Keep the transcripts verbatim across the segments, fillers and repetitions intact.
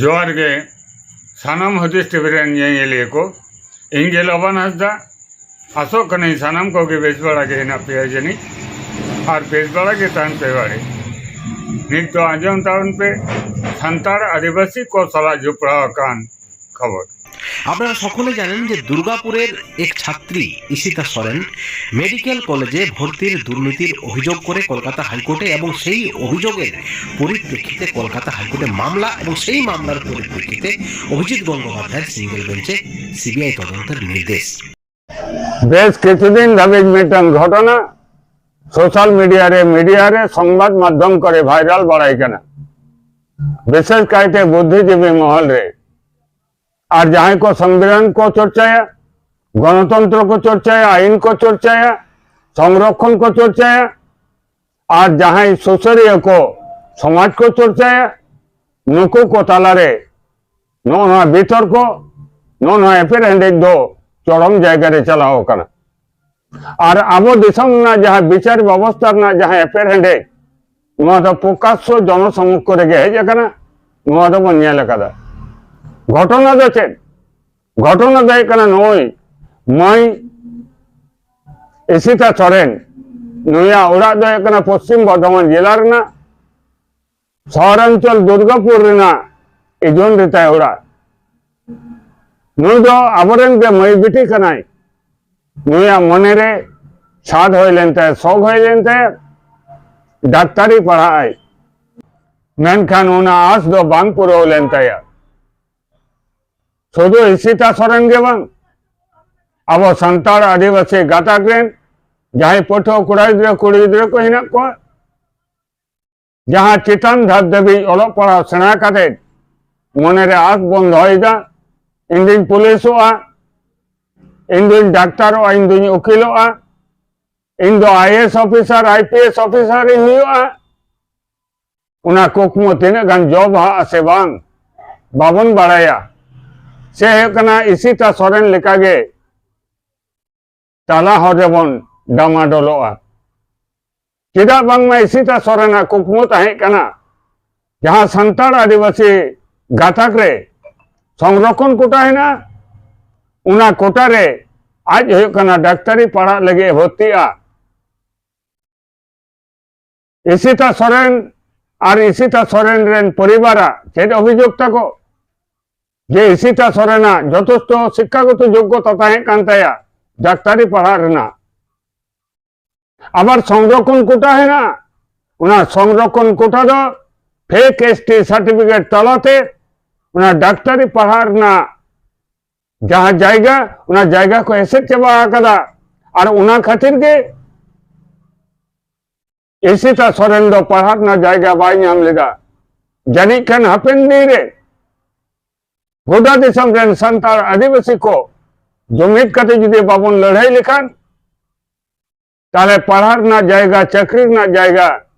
ᱡᱚᱦᱟᱨ ᱜᱮ ᱥᱟᱱᱟᱢ ᱦᱩᱫᱤᱥ ᱴᱤᱵᱷᱤ ᱨᱮᱱ ᱧᱮᱧᱮᱞᱤᱭᱟᱹ ᱠᱚ᱾ ᱤᱧ ᱜᱮ ᱞᱚᱵᱟᱱ ᱦᱟᱸᱥᱫᱟ᱾ ᱟᱥᱚᱜ ᱠᱟᱹᱱᱟᱹᱧ ᱥᱟᱱᱟᱢ ᱠᱚᱜᱮ ᱵᱮᱥ ᱵᱟᱲᱟ ᱜᱮ ᱦᱮᱱᱟᱜ ᱯᱮᱭᱟ ᱡᱟᱹᱱᱤᱡ, ᱟᱨ ᱵᱮᱥ ᱵᱟᱲᱟ ᱜᱮ ᱛᱟᱦᱮᱱ ᱯᱮ ᱵᱟᱲᱮ᱾ ᱱᱤᱛ ᱫᱚ ᱟᱸᱡᱚᱢ ᱛᱟᱵᱚᱱ ᱯᱮ ᱥᱟᱱᱛᱟᱲ ᱟᱹᱫᱤᱵᱟᱹᱥᱤ ᱠᱚ ᱥᱟᱞᱟᱜ ᱡᱚᱯᱲᱟᱣ ᱟᱠᱟᱱ ᱠᱷᱚᱵᱚᱨ᱾ আপনারা সকলে জানেন যে দুর্গাপুরের এক ছাত্রী ইশিতা সরেন মেডিকেল কলেজে ভর্তির দুর্নীতির অভিযোগ করে কলকাতা হাইকোর্টে, এবং সেই অভিযোগের পরিপ্রেক্ষিতে কলকাতা হাইকোর্টে মামলা, এবং সেই মামলার পরিপ্রেক্ষিতে অভিজিৎ গঙ্গোপাধ্যায়ের সিঙ্গেল বেঞ্চে সিবিআই তদন্তের নির্দেশ। ᱵᱮᱥ ᱠᱤᱪᱷᱩ ᱫᱤᱱ ᱫᱷᱟᱹᱵᱤᱡ ᱢᱤᱫᱴᱟᱝ ᱜᱷᱚᱴᱚᱱᱟ ᱥᱳᱥᱟᱞ ᱢᱤᱰᱤᱭᱟ ᱨᱮ, ᱢᱤᱰᱤᱭᱟ ᱨᱮ, ᱥᱚᱝᱵᱟᱫ ᱢᱟᱫᱽᱫᱷᱚᱢ ᱠᱚᱨᱮ ᱵᱷᱟᱭᱨᱟᱞ ᱵᱟᱲᱟᱭ ᱠᱟᱱᱟ, ᱵᱤᱥᱮᱥ ᱠᱟᱭᱛᱮ ᱵᱩᱫᱽᱫᱷᱤᱡᱤᱵᱤ ᱢᱚᱦᱚᱞ ᱨᱮ᱾ ᱟᱨ ᱡᱟᱦᱟᱸᱭ ᱠᱚ ᱥᱚᱝᱵᱤᱫᱷᱟᱱ ᱠᱚ ᱪᱚᱨᱪᱟᱭᱟ, ᱜᱚᱱᱚᱛᱚᱱᱛᱨᱚ ᱠᱚ ᱪᱚᱨᱪᱟᱭᱟ, ᱟᱭᱤᱱ ᱠᱚ ᱪᱚᱨᱪᱟᱭᱟ, ᱥᱚᱝᱨᱚᱠᱷᱚᱱ ᱠᱚ ᱪᱚᱨᱪᱟᱭᱟ, ᱟᱨ ᱡᱟᱦᱟᱸᱭ ᱥᱩᱥᱟᱹᱨᱤᱭᱟᱹ ᱠᱚ ᱥᱚᱢᱟᱡᱽ ᱠᱚ ᱪᱚᱨᱪᱟᱭᱟ, ᱱᱩᱠᱩ ᱠᱚ ᱛᱟᱞᱟᱨᱮ ᱱᱚᱜᱼᱚ ᱱᱚᱣᱟ ᱵᱤᱛᱚᱨᱠᱚ, ᱱᱚᱜᱼᱚ ᱱᱚᱣᱟ ᱮᱯᱮᱨᱦᱮᱸᱰᱮᱡ ᱫᱚ ᱪᱚᱨᱚᱢ ᱡᱟᱭᱜᱟ ᱨᱮ ᱪᱟᱞᱟᱣ ᱟᱠᱟᱱᱟ᱾ ᱟᱨ ᱟᱵᱚ ᱫᱤᱥᱚᱢ ᱨᱮᱱᱟᱜ ᱡᱟᱦᱟᱸ ᱵᱤᱪᱟᱨ ᱵᱮᱵᱚᱥᱛᱷᱟ ᱨᱮᱱᱟᱜ ᱡᱟᱦᱟᱸ ᱮᱯᱮᱨᱦᱮᱸᱰᱮᱡ, ᱱᱚᱣᱟ ᱫᱚ ᱯᱨᱚᱠᱟᱥᱥᱚ ᱡᱚᱱᱚᱥᱚᱢᱢᱩᱠᱷᱚ ᱨᱮᱜᱮ ᱦᱮᱡ ᱟᱠᱟᱱᱟ᱾ ᱱᱚᱣᱟ ᱫᱚᱵᱚᱱ ᱧᱮᱞ ᱟᱠᱟᱫᱟ᱾ ᱜᱷᱚᱴᱚᱱᱟ ᱫᱚ ᱪᱮᱫ? ᱜᱷᱚᱴᱚᱱᱟ ᱫᱚ ᱦᱩᱭᱩᱜ ᱠᱟᱱᱟ ᱱᱩᱭ ᱢᱟᱹᱭ ᱤᱥᱤᱛᱟ ᱥᱚᱨᱮᱱ, ᱱᱩᱭᱟᱜ ᱚᱲᱟᱜ ᱫᱚ ᱦᱩᱭᱩᱜ ᱠᱟᱱᱟ ᱯᱚᱥᱪᱤᱢ ᱵᱚᱨᱫᱷᱚᱢᱟᱱ ᱡᱮᱞᱟ ᱨᱮᱱᱟᱜ ᱥᱚᱦᱚᱨᱟᱧᱪᱚᱞ ᱫᱩᱨᱜᱟᱯᱩᱨ ᱨᱮᱱᱟᱜ ᱤᱡᱚᱱ ᱨᱮ ᱛᱟᱭ ᱚᱲᱟᱜ᱾ ᱱᱩᱭ ᱫᱚ ᱟᱵᱚᱨᱮᱱ ᱜᱮ ᱢᱟᱹᱭ ᱵᱤᱴᱤ ᱠᱟᱱᱟᱭ᱾ ᱱᱩᱭᱟᱜ ᱢᱚᱱᱮᱨᱮ ᱥᱟᱫ ᱦᱩᱭ ᱞᱮᱱ ᱛᱟᱭᱟ, ᱥᱚᱠ ᱦᱩᱭ ᱞᱮᱱ ᱛᱟᱭᱟ ᱰᱟᱠᱛᱟᱨᱤ ᱯᱟᱲᱦᱟᱜ ᱟᱭ, ᱢᱮᱱᱠᱷᱟᱱ ᱚᱱᱟ ᱟᱸᱥ ᱫᱚ ᱵᱟᱝ ᱯᱩᱨᱟᱹᱣ ᱞᱮᱱ ᱛᱟᱭᱟ᱾ ᱥᱩᱫᱷᱩ ᱤᱥᱤᱛᱟ ᱥᱚᱨᱮᱱ ᱜᱮ ᱵᱟᱝ, ᱟᱵᱚ ᱥᱟᱱᱛᱟᱲ ᱟᱹᱫᱤᱵᱟᱹᱥᱤ ᱜᱟᱛᱟᱠ ᱨᱮᱱ ᱡᱟᱦᱟᱸᱭ ᱯᱟᱹᱴᱷᱩᱣᱟᱹ ᱠᱚᱲᱟ ᱜᱤᱫᱽᱨᱟᱹ ᱠᱩᱲᱤ ᱜᱤᱫᱽᱨᱟᱹ ᱠᱚ ᱦᱮᱱᱟᱜ ᱠᱚᱣᱟ, ᱡᱟᱦᱟᱸ ᱪᱮᱛᱟᱱ ᱫᱷᱟᱯ ᱫᱷᱟᱹᱵᱤᱡ ᱚᱞᱚᱜ ᱯᱟᱲᱦᱟᱣ ᱥᱮᱬᱟ ᱠᱟᱛᱮ ᱢᱚᱱᱮᱨᱮ ᱟᱸᱥ ᱵᱚᱱ ᱫᱚᱦᱚᱭᱮᱫᱟ, ᱤᱧ ᱫᱩᱧ ᱯᱩᱞᱤᱥᱚᱜᱼᱟ, ᱤᱧ ᱫᱩᱧ ᱰᱟᱠᱛᱟᱨᱚᱜᱼᱟ, ᱤᱧ ᱫᱩᱧ ᱩᱠᱤᱞᱚᱜᱼᱟ, ᱤᱧ ᱫᱚ I A S officer, I P S officer ᱤᱧ ᱦᱩᱭᱩᱜᱼᱟ᱾ ᱚᱱᱟ ᱠᱩᱠᱢᱩ ᱛᱤᱱᱟᱹᱜ ᱜᱟᱱ ᱡᱚ ᱵᱟᱦᱟᱜᱼᱟ ᱥᱮ ᱵᱟᱝ, ᱵᱟᱵᱚᱱ ᱵᱟᱲᱟᱭᱟ᱾ ᱥᱮ ᱦᱩᱭᱩᱜ ᱠᱟᱱᱟ ᱤᱥᱤᱛᱟ ᱥᱚᱨᱮᱱ ᱞᱮᱠᱟᱜᱮ ᱛᱟᱞᱟ ᱦᱚᱨ ᱨᱮᱵᱚᱱ ᱰᱟᱢᱟᱰᱚᱞᱚᱜᱼᱟ᱾ ᱪᱮᱫᱟᱜ ᱵᱟᱝᱢᱟ ᱤᱥᱤᱛᱟ ᱥᱚᱨᱮᱱᱟᱜ ᱠᱩᱠᱢᱩ ᱛᱟᱦᱮᱸ ᱠᱟᱱᱟ, ᱡᱟᱦᱟᱸ ᱥᱟᱱᱛᱟᱲ ᱟᱹᱫᱤᱵᱟᱹᱥᱤ ᱜᱟᱛᱟᱠ ᱨᱮ ᱥᱚᱝᱨᱚᱠᱷᱚᱱ ᱠᱳᱴᱟ ᱦᱮᱱᱟᱜᱼᱟ, ᱚᱱᱟ ᱠᱳᱴᱟ ᱨᱮ ᱟᱡ ᱦᱩᱭᱩᱜ ᱠᱟᱱᱟ ᱰᱟᱠᱛᱟᱨᱤ ᱯᱟᱲᱦᱟᱜ ᱞᱟᱹᱜᱤᱫ ᱮ ᱵᱷᱚᱨᱛᱤᱜᱼᱟ᱾ ᱤᱥᱤᱛᱟ ᱥᱚᱨᱮᱱ ᱟᱨ ᱤᱥᱤᱛᱟ ᱥᱚᱨᱮᱱ ᱨᱮᱱ ᱯᱚᱨᱤᱵᱟᱨᱟᱜ ᱪᱮᱫ ᱚᱵᱷᱤᱡᱳᱜᱽ ᱛᱟᱠᱚ? ᱡᱮ ᱤᱥᱤᱛᱟ ᱥᱚᱨᱮᱱᱟᱜ ᱡᱚᱛᱷᱮᱥᱴᱚ ᱥᱤᱠᱠᱷᱟᱜᱚᱛᱚ ᱡᱳᱜᱽᱜᱚᱛᱟ ᱛᱟᱦᱮᱸ ᱠᱟᱱ ᱛᱟᱭᱟ ᱰᱟᱠᱛᱟᱨᱤ ᱯᱟᱲᱦᱟᱜ ᱨᱮᱱᱟᱜ᱾ ᱟᱵᱟᱨ ᱥᱚᱝᱨᱚᱠᱷᱚᱱ ᱠᱳᱴᱟ ᱦᱮᱱᱟᱜᱼᱟ, ᱚᱱᱟ ᱥᱚᱝᱨᱚᱠᱷᱚᱱ ᱠᱳᱴᱟ ᱫᱚ fake S T certificate ᱛᱟᱞᱟᱛᱮ ᱚᱱᱟ ᱰᱟᱠᱛᱟᱨᱤ ᱯᱟᱲᱦᱟᱜ ᱨᱮᱱᱟᱜ ᱡᱟᱦᱟᱸ ᱡᱟᱭᱜᱟ, ᱚᱱᱟ ᱡᱟᱭᱜᱟ ᱠᱚ ᱮᱥᱮᱫ ᱪᱟᱵᱟ ᱟᱠᱟᱫᱟ᱾ ᱟᱨ ᱚᱱᱟ ᱠᱷᱟᱹᱛᱤᱨ ᱜᱮ ᱤᱥᱤᱛᱟ ᱥᱚᱨᱮᱱ ᱫᱚ ᱯᱟᱲᱦᱟᱜ ᱨᱮᱱᱟᱜ ᱡᱟᱭᱜᱟ ᱵᱟᱭ ᱧᱟᱢ ᱞᱮᱫᱟ᱾ ᱡᱟᱹᱱᱤᱡ ᱠᱷᱟᱱ ᱦᱟᱯᱮᱱ ᱫᱤᱱ ᱨᱮ ᱜᱚᱴᱟ ᱫᱤᱥᱚᱢ ᱨᱮᱱ ᱥᱟᱱᱛᱟᱲ ᱟᱹᱫᱤᱵᱟᱹᱥᱤ ᱠᱚ ᱡᱩᱢᱤᱫ ᱠᱟᱛᱮ ᱡᱩᱫᱤ ᱵᱟᱵᱚᱱ ᱞᱟᱹᱲᱦᱟᱹᱭ ᱞᱮᱠᱷᱟᱱ, ᱛᱟᱦᱞᱮ ᱯᱟᱲᱦᱟᱜ ᱨᱮᱱᱟᱜ ᱡᱟᱭᱜᱟ, ᱪᱟᱹᱠᱨᱤ ᱨᱮᱱᱟᱜ ᱡᱟᱭᱜᱟ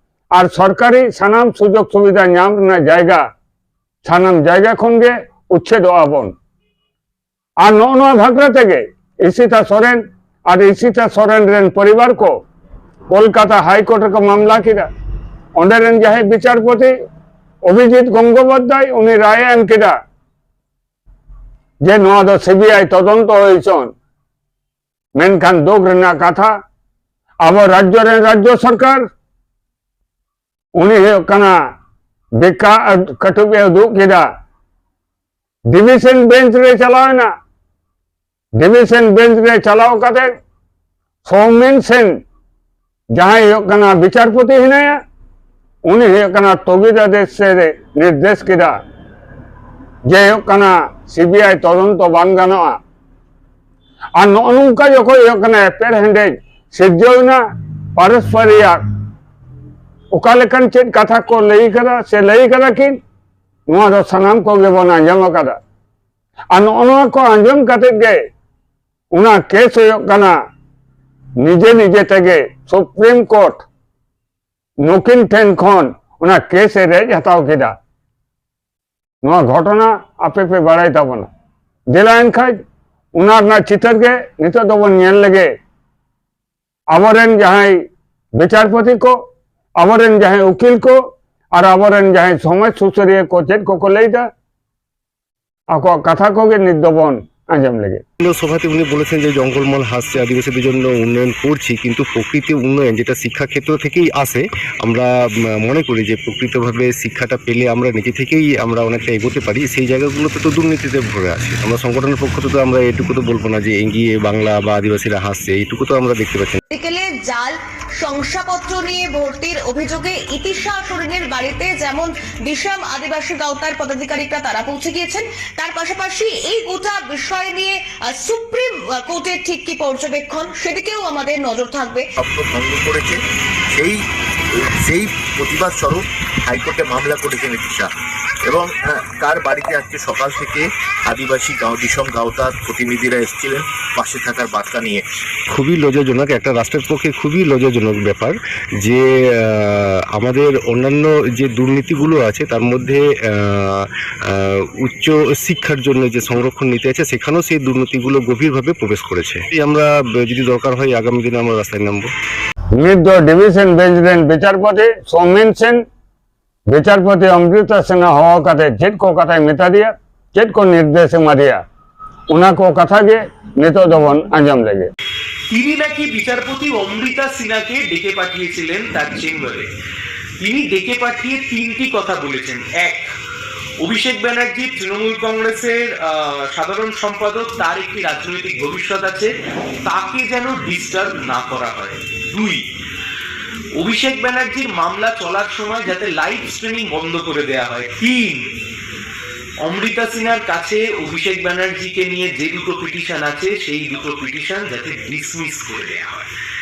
ᱟᱨ ᱥᱚᱨᱠᱟᱨᱤ ᱥᱟᱱᱟᱢ ᱥᱩᱡᱳᱜᱽ ᱥᱩᱵᱤᱫᱷᱟ ᱧᱟᱢ ᱨᱮᱱᱟᱜ ᱡᱟᱭᱜᱟ, ᱥᱟᱱᱟᱢ ᱡᱟᱭᱜᱟ ᱠᱷᱚᱱ ᱜᱮ ᱩᱪᱷᱮᱫᱚᱜᱼᱟ ᱵᱚᱱ᱾ ᱟᱨ ᱱᱚᱜᱼᱚ ᱱᱚᱣᱟ ᱵᱷᱟᱠᱨᱟ ᱛᱮᱜᱮ ᱤᱥᱤᱛᱟ ᱥᱚᱨᱮᱱ ᱟᱨ ᱤᱥᱤᱛᱟ ᱥᱚᱨᱮᱱ ᱨᱮᱱ ᱯᱚᱨᱤᱵᱟᱨ ᱠᱚ ᱠᱳᱞᱠᱟᱛᱟ ᱦᱟᱭ ᱠᱳᱨᱴ ᱨᱮᱠᱚ ᱢᱟᱢᱞᱟ ᱠᱮᱫᱟ᱾ ᱚᱸᱰᱮ ᱨᱮᱱ ᱡᱟᱦᱟᱸᱭ ᱵᱤᱪᱟᱨᱯᱚᱛᱤ ᱚᱵᱷᱤᱡᱤᱛ ᱜᱚᱝᱜᱳᱯᱟᱫᱽᱫᱷᱟᱭ, ᱩᱱᱤ ᱨᱟᱭ ᱮ ᱮᱢ ᱠᱮᱫᱟ ᱡᱮ ᱱᱚᱣᱟ ᱫᱚ C B I ᱛᱚᱫᱚᱱᱛᱚ ᱦᱩᱭ ᱦᱚᱪᱚᱱ᱾ ᱢᱮᱱᱠᱷᱟᱱ ᱫᱩᱠ ᱨᱮᱱᱟᱜ ᱠᱟᱛᱷᱟ, ᱟᱵᱚ ᱨᱟᱡᱽᱡᱚ ᱨᱮᱱ ᱨᱟᱡᱽᱡᱚ ᱥᱚᱨᱠᱟᱨ, ᱩᱱᱤ ᱦᱩᱭᱩᱜ ᱠᱟᱱᱟ ᱵᱮᱠᱟ ᱠᱟᱹᱴᱩᱵ ᱮ ᱩᱫᱩᱜ ᱠᱮᱫᱟ, ᱰᱤᱵᱷᱤᱥᱚᱱ ᱵᱮᱧᱪ ᱨᱮ ᱪᱟᱞᱟᱣ ᱮᱱᱟ᱾ ᱰᱤᱵᱷᱤᱥᱚᱱ ᱵᱮᱧᱪ ᱨᱮ ᱪᱟᱞᱟᱣ ᱠᱟᱛᱮ ᱥᱳᱢᱮᱱ ᱥᱮᱱ, ᱡᱟᱦᱟᱸᱭ ᱦᱩᱭᱩᱜ ᱠᱟᱱᱟ ᱵᱤᱪᱟᱨᱯᱚᱛᱤ ᱦᱮᱱᱟᱭᱟ, ᱩᱱᱤ ᱦᱩᱭᱩᱜ ᱠᱟᱱᱟ ᱛᱚᱜᱤᱫ ᱟᱫᱮᱥ ᱮ ᱱᱤᱨᱫᱮᱥ ᱠᱮᱫᱟ ᱡᱮ ᱦᱩᱭᱩᱜ ᱠᱟᱱᱟ C B I ᱛᱚᱫᱚᱱᱛᱚ ᱵᱟᱝ ᱜᱟᱱᱚᱜᱼᱟ᱾ ᱟᱨ ᱱᱚᱜᱼᱚ ᱱᱚᱝᱠᱟ ᱡᱚᱠᱷᱚᱱ ᱦᱩᱭᱩᱜ ᱠᱟᱱᱟ ᱮᱯᱮᱨᱦᱮᱸᱰᱮᱡ ᱥᱤᱨᱡᱟᱹᱣ ᱮᱱᱟ, ᱯᱟᱨᱚᱥᱯᱟᱨᱤᱭᱟᱜ ᱚᱠᱟ ᱞᱮᱠᱟᱱ ᱪᱮᱫ ᱠᱟᱛᱷᱟ ᱠᱚ ᱞᱟᱹᱭ ᱠᱟᱫᱟ ᱥᱮ ᱞᱟᱹᱭ ᱠᱟᱫᱟ ᱠᱤᱱ, ᱱᱚᱣᱟ ᱫᱚ ᱥᱟᱱᱟᱢ ᱠᱚᱜᱮ ᱵᱚᱱ ᱟᱸᱡᱚᱢ ᱟᱠᱟᱫᱟ᱾ ᱟᱨ ᱱᱚᱜᱼᱚ ᱱᱚᱣᱟ ᱠᱚ ᱟᱸᱡᱚᱢ ᱠᱟᱛᱮ ᱜᱮ ᱚᱱᱟ ᱠᱮᱥ ᱦᱩᱭᱩᱜ ᱠᱟᱱᱟ ᱱᱤᱡᱮ ᱱᱤᱡᱮ ᱛᱮᱜᱮ ᱥᱩᱯᱨᱤᱢ ᱠᱳᱨᱴ ᱱᱩᱠᱤᱱ ᱴᱷᱮᱱ ᱠᱷᱚᱱ ᱚᱱᱟ ᱠᱮᱥ ᱮ ᱨᱮᱡ ᱦᱟᱛᱟᱣ ᱠᱮᱫᱟ᱾ ᱱᱚᱣᱟ ᱜᱷᱚᱴᱚᱱᱟ ᱟᱯᱮ ᱯᱮ ᱵᱟᱲᱟᱭ ᱛᱟᱵᱚᱱᱟ᱾ ᱫᱮᱞᱟ ᱮᱱᱠᱷᱟᱡ ᱚᱱᱟ ᱨᱮᱱᱟᱜ ᱪᱤᱛᱟᱹᱨ ᱜᱮ ᱱᱤᱛᱚᱜ ᱫᱚᱵᱚᱱ ᱧᱮᱞ ᱞᱮᱜᱮ᱾ ᱟᱵᱚᱨᱮᱱ ᱡᱟᱦᱟᱸᱭ ᱵᱤᱪᱟᱨᱯᱚᱛᱤ ᱠᱚ, ᱟᱵᱚᱨᱮᱱ ᱡᱟᱦᱟᱸᱭ ᱩᱠᱤᱞ ᱠᱚ, ᱟᱨ ᱟᱵᱚᱨᱮᱱ ᱡᱟᱦᱟᱸᱭ ᱥᱚᱢᱟᱡᱽ ᱥᱩᱥᱟᱹᱨᱤᱭᱟᱹ ᱠᱚ ᱪᱮᱫ ᱠᱚᱠᱚ ᱞᱟᱹᱭᱫᱟ, ᱟᱠᱚᱣᱟᱜ ᱠᱟᱛᱷᱟ ᱠᱚᱜᱮ ᱱᱤᱛ ᱫᱚᱵᱚᱱ ᱟᱸᱡᱚᱢ ᱞᱮᱜᱮ᱾ বিভিন্ন সভাতে উনি বলেছেন যে জঙ্গলমহল হ্রাস, যে আদিবাসীদের জন্য উন্নয়ন করছি, কিন্তু প্রকৃতি উন্নয়ন যেটা শিক্ষাক্ষেত্র থেকেই আসে, আমরা উম, মনে করি যে প্রকৃতভাবে শিক্ষাটা পেলে আমরা নিজে থেকেই আমরা অনেকটা এগোতে পারি, সেই জায়গাগুলোতে তো দুর্নীতিতে ভরে আছে। আমরা সংগঠনের পক্ষ থেকে তো আমরা এটুকু তো বলবো না যে এগিয়ে বাংলা বা আদিবাসীরা হাসছে, এইটুকু তো আমরা দেখতে পাচ্ছি না। মেডিকেলে জাল শংসাপত্র নিয়ে ভর্তির অভিযোগে ইতিশা সোরেনের বাড়িতে যেমন বিষম আদিবাসী গাঁওতার পদাধিকারিকরা তারা পৌঁছে গিয়েছেন, তার পাশাপাশি এই গোটা বিষয় নিয়ে আহ, সুপ্রিম কোর্টের ঠিক কি পর্যবেক্ষণ, সেদিকেও আমাদের নজর থাকবে। স্বপ্ন ভঙ্গ করেছে, সেই সেই প্রতিবাদ স্বরূপ হাইকোর্টে মামলা করেছেন ইতিশা। এবং আহ, তার বাড়িতে আজকে সকাল থেকে আদিবাসী গাঁও, বিষম গাঁওতার প্রতিনিধিরা এসেছিলেন পাশে থাকার বার্তা নিয়ে। খুবই লজ্জাজনক, একটা রাষ্ট্রের পক্ষে খুবই লজ্জাজনক ব্যাপার যে আহ, আমাদের অন্যান্য যে দুর্নীতিগুলো আছে, তার মধ্যে আহ, আহ, উচ্চ শিক্ষার জন্য যে সংরক্ষণ নীতি আছে, সেখানেও সেই দুর্নীতিগুলো গভীরভাবে প্রবেশ করেছে। এই আমরা, আহ, যদি দরকার হয়, আগামী দিনে আমরা রাস্তায় নামবো। ᱱᱤᱛ ᱫᱚ ᱰᱤᱵᱷᱤᱥᱚᱱ ᱵᱮᱧᱪ ᱨᱮᱱ ᱵᱤᱪᱟᱨᱯᱚᱛᱤ ᱥᱳᱢᱮᱱ ᱥᱮᱱ ᱵᱤᱪᱟᱨᱯᱚᱛᱤ ᱚᱢᱨᱤᱛᱟ ᱥᱤᱱᱦᱟ ᱦᱚᱦᱚ ᱠᱟᱛᱮ ᱪᱮᱫ ᱠᱚ ᱠᱟᱛᱷᱟᱭ ᱢᱮᱛᱟ ᱫᱮᱭᱟ, ᱪᱮᱫ ᱠᱚ ᱱᱤᱨᱫᱮᱥ ᱮᱢᱟ ᱫᱮᱭᱟ, ᱚᱱᱟ ᱠᱚ ᱠᱟᱛᱷᱟ ᱜᱮ ᱱᱤᱛᱚᱜ ᱫᱚᱵᱚᱱ ᱟᱸᱡᱚᱢ ᱞᱮᱜᱮ᱾ তিনি নাকি বিচারপতি অমৃতা সিনহাকে ডেকে পাঠিয়েছিলেন তার চেম্বারে। তিনি ডেকে পাঠিয়ে তিনটি কথা বলেছেন। এক, অভিষেক ব্যানার্জি তৃণমূল কংগ্রেসের আহ, সাধারণ সম্পাদক, তার একটি রাজনৈতিক ভবিষ্যৎ আছে, তাকে যেন ডিস্টার্ব না করা হয়। দুই, অভিষেক ব্যানার্জির মামলা চলার সময় যাতে লাইভ স্ট্রিমিং বন্ধ করে দেয়া হয়। তিন, অমৃতা সিনহার কাছে অভিষেক ব্যানার্জিকে নিয়ে যে দুটো পিটিশন আছে, সেই দুটো পিটিশন যাতে ডিসমিস করে দেয়া হয়।